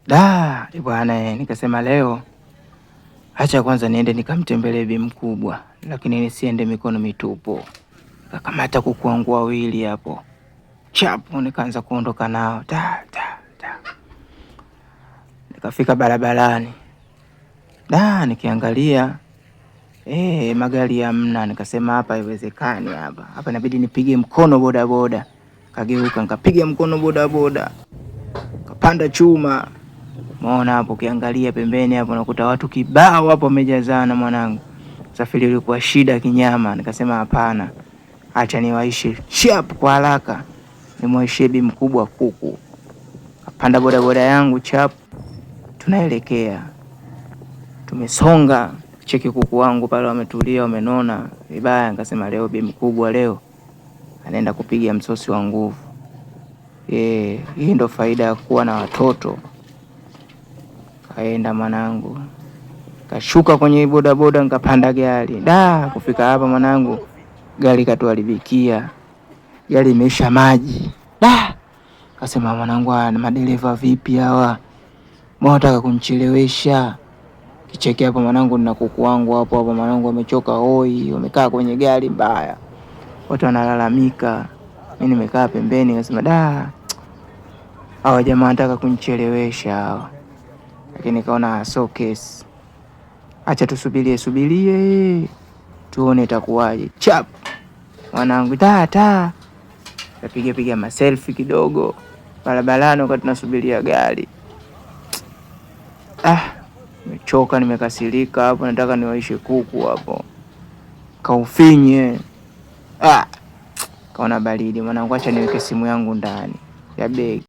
Da bwana, nikasema leo acha kwanza niende nikamtembelee bi mkubwa, lakini nisiende mikono mitupu. Nikakamata kuku wangu wawili hapo chapu, nikaanza kuondoka nao ta ta ta. Nikafika barabarani, da, nikiangalia magari hamna. Nikasema hapa haiwezekani, hapa hapa inabidi nipige mkono bodaboda. Kageuka nikapiga mkono bodaboda, kapanda chuma. Maona hapo, ukiangalia pembeni hapo nakuta watu kibao hapo wamejazana. Mwanangu, usafiri ulikuwa shida kinyama. Nikasema hapana, acha niwaishe chap kwa haraka, nimwaishie bi mkubwa kuku. Kapanda bodaboda yangu chap, tunaelekea tumesonga, cheki kuku wangu pale wametulia, wamenona vibaya. Nikasema leo bi mkubwa leo anaenda kupiga msosi wa nguvu. Hii ndo faida ya kuwa na watoto. Kaenda mwanangu, kashuka kwenye bodaboda, nikapanda gari. Da, kufika hapa mwanangu, gari katuharibikia, gari imeisha maji. Da, kasema mwanangu, madereva vipi hawa, mbona nataka kunichelewesha? Kicheki hapo mwanangu, na kuku wangu hapo hapo mwanangu, wamechoka hoi, wamekaa kwenye gari mbaya, watu wanalalamika. Mimi nimekaa pembeni, kasema da, hawa jamaa wanataka kunichelewesha hawa, lakini nikaona so case, acha tusubirie subirie tuone itakuwaje. Chap mwanangu, ta ta, tapiga piga maselfie kidogo barabarani wakati tunasubiria gari. Ah, nimechoka, nimekasirika hapo, nataka niwaishe kuku hapo kaufinye. Ah, kaona baridi mwanangu, acha niweke simu yangu ndani ya begi.